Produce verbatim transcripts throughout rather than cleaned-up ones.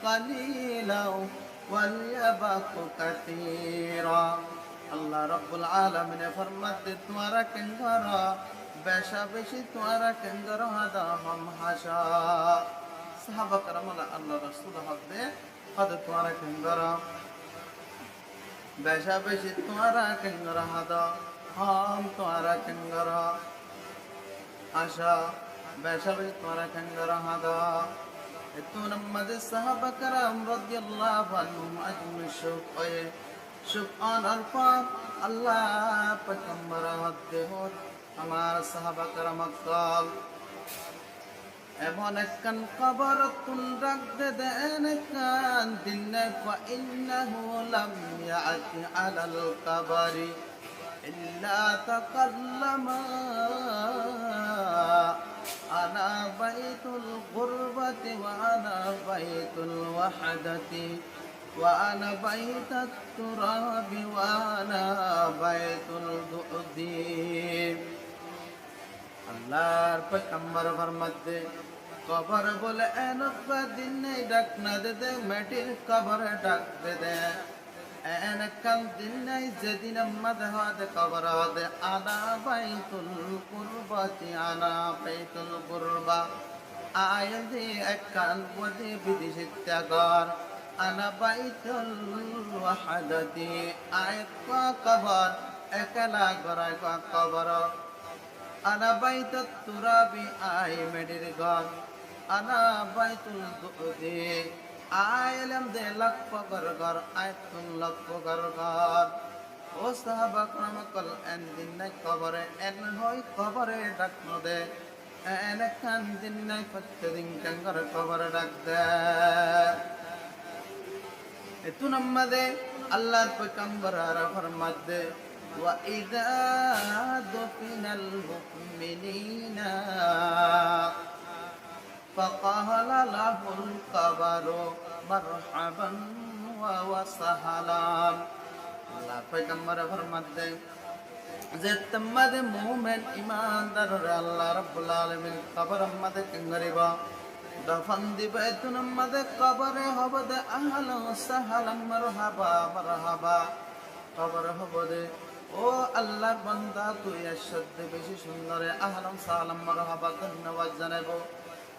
قليلا وليبكوا كثيرا. Allah Rabbul Alamine formadde, tuáñra kengoró, beca beci tuáñra kengoró, hádó hom hásó. Sahaba keram ókkole Allar Rosul hoódde, hádó tuáñra kengoró, beca beci tuáñra kengoró, hádó hom tuáñra kengoró hásó, beca beci tuáñra kengoró, hádó. Ettún ammáde sahaba keram radiyallahu anhum ajmain cúp óiye. Cúp ónor fór Allah poigambore hoódde, hoór, amár sahaba keram ókkol, emon ekkán koborottún dhak dede, en ekkán din nái, فإنه لم يأت على القبر إلا تكلما، أنا بيت الغربة وأنا بيت الوحدة وأنا بيت التراب وأنا بيت البؤس. Allar poigambore formadde, kobore bóle en ekkán din nái dhak no dede, meçir kobore dhak dede. En ekkán din nái ze din ammáde hoódde, kobore hoódde, أنا بيت الغربة، أنا بيت الغربة. Añí óilde ekkán bode bidecittá gór. أنا بيت الوحدة، añí ekkán kobor, ekela gór, añí ekkán kobor. أنا بيت التراب، añí meçir gór. أنا بيت البؤس، añí óilam de lok fogor gór, añí ettún lok fogor gór. Ó sahaba keram ókkol, en din nái kobore, en hoi kobore dhak no de. En ekkán din nái, fottí din kengori kobore dhak de. Ettún ammáde Allar poigambore aró formadde, وإذا دفن المؤمنون فقال له القبر مرحبا وسهلا. Allar poigambore formadde, zettót ammáde mumin imandarore Allah Rabbul Alamin kobor ammáde kengoribo, dofon dibo, ettún ammáde kobore hobo de, أهلا وسهلا، مرحبا، مرحبا. Kobore hobo de, ó Allar banda, tui aiccós de beci cúndore, أهلا وسهلا، مرحبا, dónnobad zanaibo.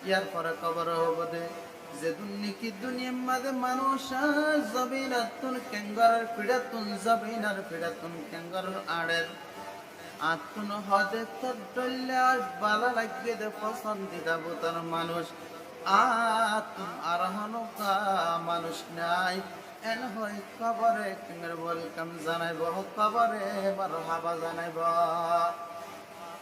Yar fore kobore hobo de, zedún niki duniyar máze manúic zobinottún kengoror fiçattún, zobinor fiçattún kengoror añçer, añttún hode tor dhoilla bála laiggé de fosondida butor manúic, añttún ar honóka manúic nái. En hoi kobore kengori welkam zanaibo, kobore marhaba zanaibo.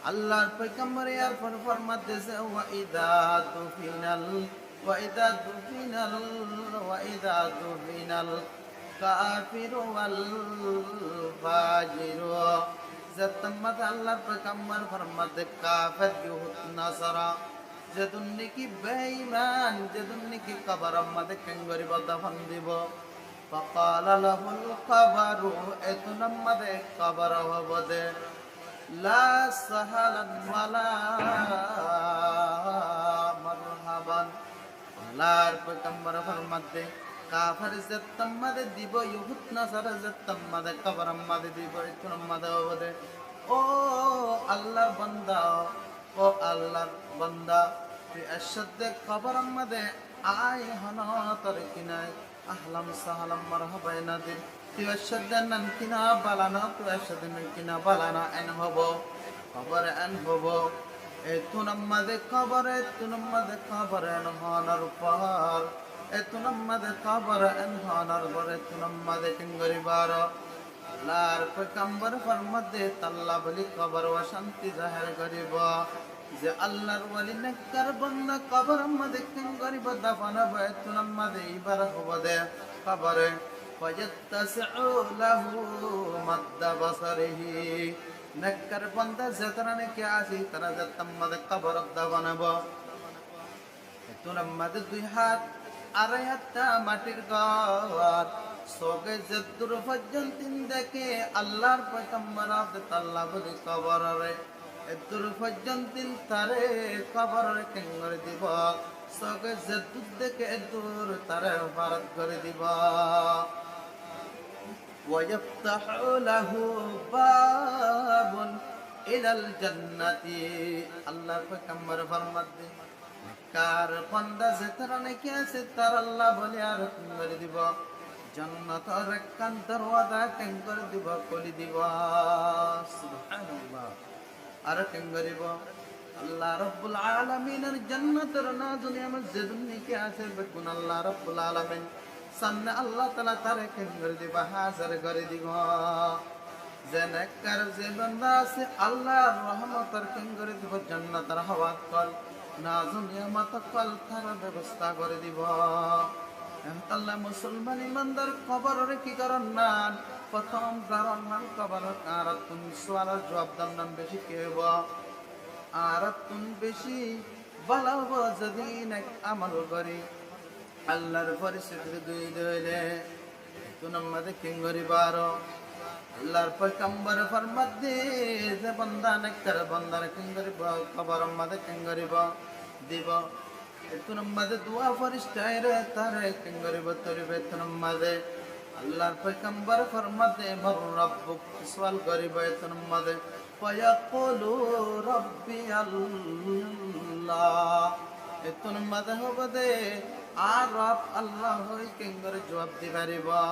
Allar poigambore yar fore formadde ze, وإذا دفن ال-، وإذا دفن ال-، وإذا دفن الكافر والفاجر. Zettót ammáde Allar poigambore formadde kafer, Yahud, Nasara, zedún niki beiman, zedún niki koboror máze kengoribo, dofon dibo. فقال له القبر, ettún ammáde kobore hobo de, لا سهلا ولا مرحبا. Allar poigambore formadde, kafer zettót ammáde dibo, Yahud Nasara zettót ammáde koboror máze dibo, ettún ammáde hobo de, ó Allar banda, ó Allar banda, tui aiccós de koboror máze, añí honó tor kine أهلا وسهلا، مرحبا no dir. Tui aiccós de nan kine bála no, tui aiccós de nan kine bála no, en hobo. Kobore en hobo. Ettún ammáde kobore, ettún ammáde kobore en honor fore, ettún ammáde kobore en honor fore, ettún ammáde kengoribo aró? Allar poigambore formadde, talla buli kobor ocanti zaher goribo. Ze Allar wali nekkar banda koboror máze kengoribo, dofon hobo, ettún ammáde ibare hobo de kobore, فيتسع له مد بصره. Nekkar banda zetará niki asé, tará zettót ammáde koborot dofon hobo, ettún ammáde dui hát, arai hát maçir gór, suke zeddur foijjonto deké, Allar poigambore hobo de talla buli koborore, eddur foijjonto taré koborore kengori dibo. Sóge zeddúr deké eddúr taré farak gorí dibo. ويفتح له باب إلى الجنة. Allar foigambore formadde, nekkar banda zetará niki asé, taralla bóli aró kengori dibo, jonnotor ekkán dorwaza kengori dibo, kúli dibo. Subhanallah. Aró kengori dibo. Allah Rabbul Alaminor jonnotor nazuniyamot zedún niki asé, beggún Allah Rabbul Alamin samne Allah Taala taré kengori dibo, házir gorí dibo. Ze nekkar ze banda asé, Allar rohmotor kengori dibo, jonnotor hawa okkol, nazuniyamot okkol tarár bebosta gorí dibo. Ehólla musolman imandar koborore ki goron nan? Fottóm goron nan koborot añárattún sualor juab don nan beci ki óibo? Añárattún beci bála óibo zodi nek amol gorí Allar foriccíti dóile. Ettún mazé kengori dibo aró? Allar foigambore formadde, ze banda nekkar bandare kengori dibo, koboror mazé kengori dibo, dibo. Ettún mazé duwa foristaire taré kengori dibo, tulibo. Ettún mazé Allar foigambore formadde, من ربك? Sual goribo ettún mazé. فيقول ربي الله. Ettún mazé hoibo de, añár Rob Allah hoi. Kengori juab di faribo?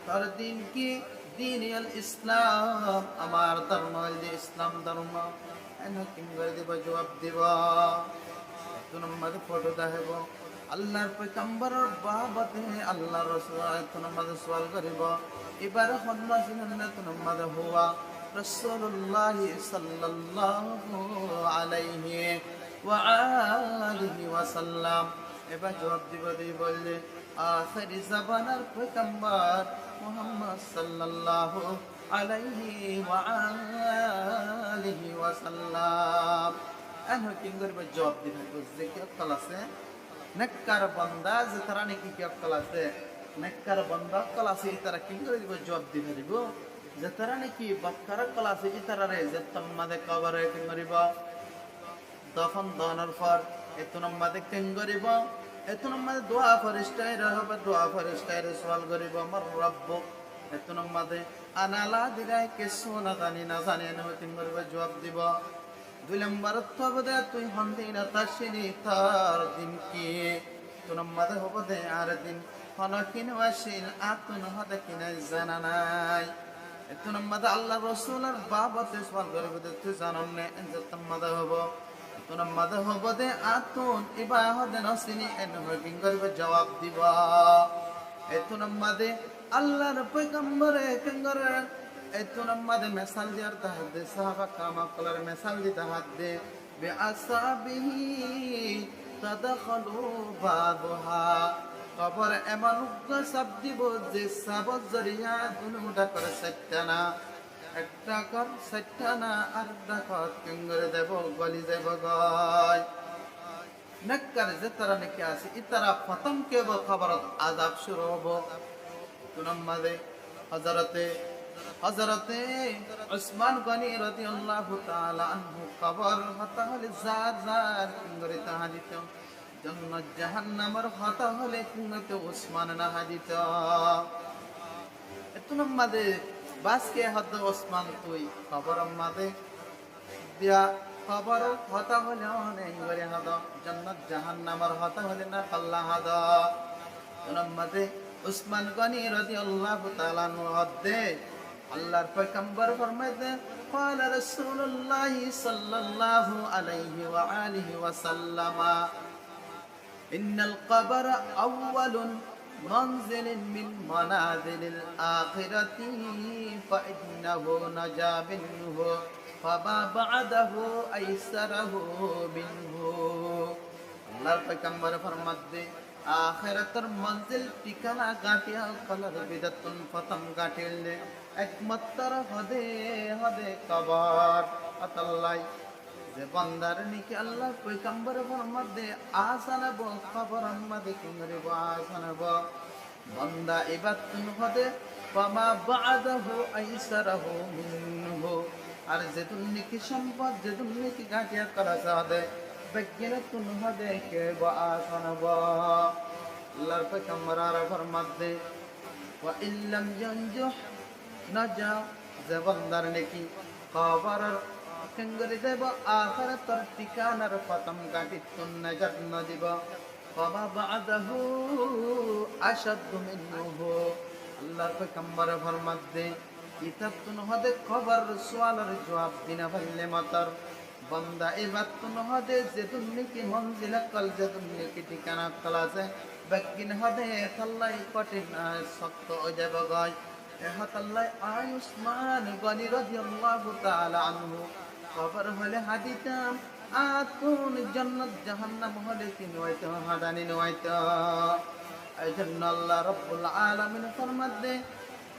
Tor din ki? ديني الإسلام, amár dormo óilde Islam dormo. Ene kengori dibo juab dibo? Ettún mazé foto dahaibo. Allar foigamboror babote Allar Rosul ettún mazé sual goribo. Ibare hon no sinon? Ettún mazé هو رسول الله صلى الله عليه وآله وسلم. Iba juab dibo de bóli, Ahéri zomanar foigambor Muhammod صلى الله عليه وآله وسلم. Ene kengori dibo juab di faribo? Ze ki okkol asé, nekkar banda zetará niki ki okkol asé, nekkar banda okkol asé, itará kengori dibo juab di faribo? Zetará niki bakkar okkol asé, itarare zettún mazé kobore kengori dibo? Dofon donor for ettún mazé kengori dibo? Ettún mazé duwa foristaire hoibo, duwa foristaire sual goribo, من ربك? Ettún mazé añára dile kessú no zani, no zani, ene kengori dibo juab dibo? Dui lombor ot hoibo de, tui hondin ot asíli, tor din ki? Ettún mazé hoibo de, añár din hono kine asíl, añáttún hode kine zana nai. Ettún mazé Allar Rosulor babote sual goribo de, tui zanos né? Ene ettún mazé hoibo. Ettún mazé hoibo de, añáttún iba hode no sini, ene kengori dibo juab dibo? Ettún mazé Allar foigambore kengori, ettún mazé mesal diyar dahadde, sahaba keram okkolore mesal di dahadde, بأصابعه تدخل بعضها. Kobor emon uggwá saf dibo, ze safot zoriya dunu dhakor saittána, ek dhakor saittána ar dhakot kengori zaibo, goli zaibo goi. Nekkar zetará niki asé, itará fottóm ki óibo? Koborot azab cúru óibo. Ettún mazé Hozorote, Hozorote Usman Goni rodiyallahu taala anhu kobor hotá hoile zar zar kengori tahá dito. Jonnot jahannamor hotá hoile kengori to Usman nahá dito. Ettún mazé bas ke hoddo Usman tui koboror mazé diya, koboror hotá hoile one engori hodo, jonnot jahannamor hotá hoile na holla hodo. Ettún mazé Usman Goni rodiyallahu taala anhu hodde, Allar foigambor formaide, قال رسول الله صلى الله عليه وآله وسلم، إن القبر أول منزل من منازل الآخرة، فإنه نجا منه، فما بعده أيسر منه. Allar foigambore formaide, ahérator monzil thikana gañthi okkolor bútottún fottóm gañthi óilde ekmatro hode hode kobor. Ótolla ze bandare niki Allar foigambore formaide añzan óibo, koboror mazé kengori dibo? Añzan óibo. Banda ibattún hode, فما بعده أيسر منه. Ar zedún niki sombot, zedún niki gañthi okkol asé hode, Beggúnottún hóde ki óibo? Asan óibo. Allar foigambore ar formadde, "Wa in lam yanjuh naja", ze bondar niki kobor kengori zaibo, ahérator thikanar fottóm gátittún najat no dibo, "fama ba'dahu ashaddu minhu." Allar foigambore formadde, itattún hóde kobor sualor juab di no faille motor bonda, ibattún hóde zedún niki monzil okkol, zedún niki thikana okkol asé, beggín hóde etallai kothin, ah, sokto ói zaibo goi. E hotallai añí Usman Goni rodiyallahu taala anhu kobor hoile haditam, añáttún jonnot jahannam hóde ki no aito, hadani no aito. Ei zonno Allah Rabbul Alamine formadde,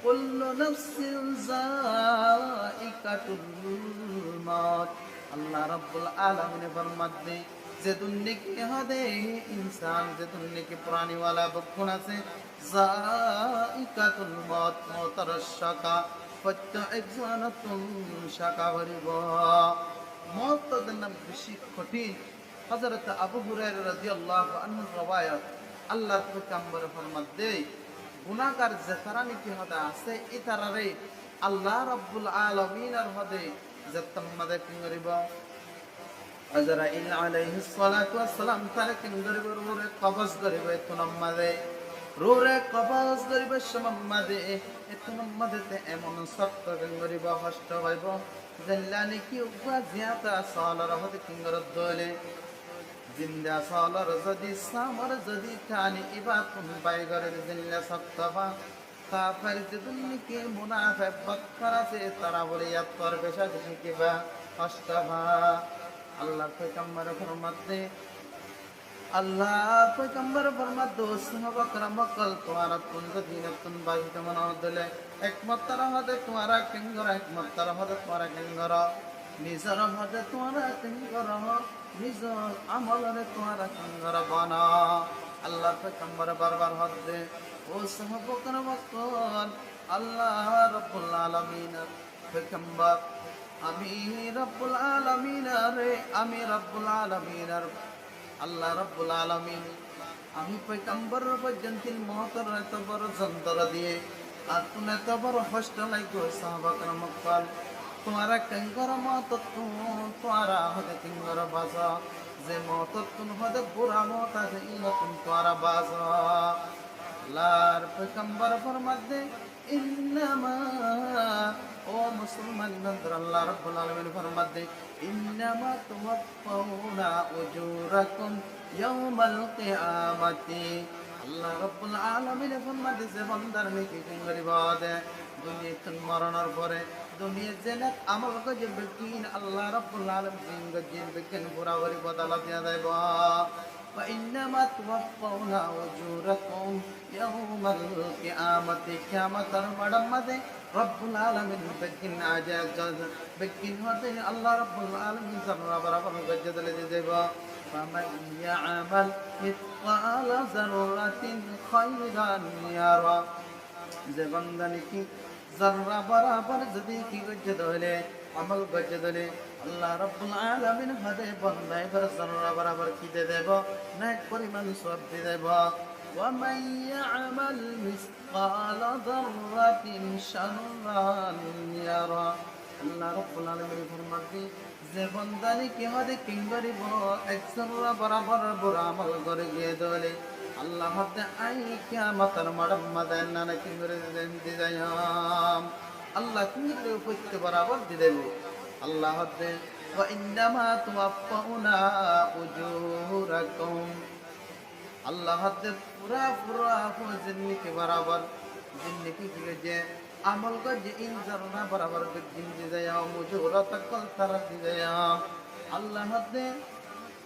"Kullu nafsin zaikatul maut." Allah Rabbul Alamine formadde, zedún niki hóde insan, zedún niki praniwala beggún asé, zaikatul maut, moutor caka, fottek zonottún caka goribo. Mout hóde nam beci kothin. Hozrot Abu Huraira rodiyallahu anhur rowayot, Allar foigambore formadde, gunagar zetará niki hóde asé, itarare Allah Rabbul Alaminor hóde zettor maze kengoribo? Azrail alaihissalatu wassalam tare kengoribo? Ruhre kobos goribo ettunor maze. Ruhre kobos goribo somor maze, ettunor maze te emon sokto kengoribo, hosto faibo. Zendilla niki uggwá ziyata solor hóde kengoror dóile, zinda solor zodi samor zodi tani ibattún bai gore de zendilla sokto fa, kafir zedún niki munafek bokkar asé, tará bóle yattor beci beci kiba hosto fa. Allar foigambore formadde, Allar foigambore formadde, "Ó sáhaba keram okkol, tuáñrattún zodi inottún bacito mone óile, ek mottor hóde tuáñra kengoro, ek mottor hóde tuáñra kengoro, nizor hóde tuáñra kengoro, nizor amolore tuáñra kengoro bano." Allar foigambore barbar hóde, "Ó sáhaba keram okkol, Allah Rabbul Alaminor foigambor, ami Rabbul Alaminore, ami Rabbul Alaminor, Allah Rabbul Alamin, ami foigambor foijjonto moutor eto boro zontona diye, añáttún eto boro hosto lage, sáhaba keram okkol, tuáñra kengoro moutottún, tuáñra hóde kengoro baso, ze moutottún hóde bura mout asé, inottún tuáñra baso." Allar foigambore formadde, "Innama", ó musolman imandar, Allah Rabbul Alamin formadde, "Innama tuwaffawna ujurakum yawmal qiyamati." Allah Rabbul Alamine formadde, ze bondar niki kengoribo de, duniyattún moronor fore, duniyat ze nek amol goijje beggín Allah Rabbul Alamin zin goijje beggín fura gori bodola diya zaibo. "Wa innama tuwaffawna ujurakum yawmal qiyamati." Kiyamotor maçor maze Rabbul Alamin beggín aje, beggín hóde Allah Rabbul Alamin zorra borabor goijje dóile di zaibo. "Faman ya'mal mithqala zarratin khayran yara." Ze banda niki zorra borabor zodi ki goijje dóile, amol goijje dóile, Allah Rabbul Alamin hóde banda ibare zorra borabor ki di zaibo? Nek foriman suwab di zaibo. "Wa man ya'mal mithqala zarratin sharran yara." Allah Rabbul Alamin formadde, ze banda niki hóde kengoribo, ek zorra borabor bura amol gori giyé dóile, Allah hóde añí kiyamotor maçor maze nana kengori di zaiyum. Allah kengori fottí borabor di zaibo. Allah hóde, "Wa innama tuwaffawna ujurakum." Allah hóde fura fura fura zendilla borabor, zendilla ki goijje, amol goijje, in zorra borabor beggín di zaiyum, ujurot okkol tará di zaiyum. Allah hóde,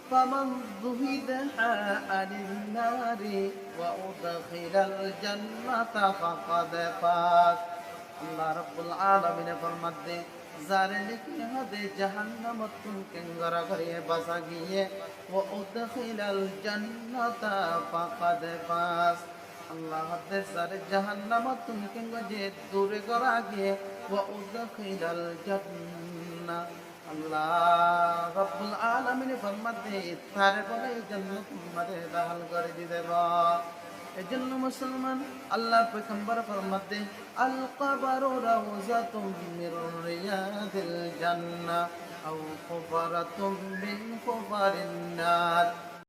"Faman zuhziha anin nari wa udkhilal jannata faqad faz." Allah Rabbul Alamine formadde, zare niki hóde jahannamottún kengori goriye basa giyé, "wa udkhilal jannata faqad faz." Allah hóde zare jahannamottún kengori dure gora giyé, "wa udkhilal janna." Allah Rabbul Alamine formadde, itaré bóle jannat mazé dahól gorí dibá. Ei zonno musolman, Allahr foigambore formadde, "القبر روضة من رياض الجنة أو حفرة من حفر النار."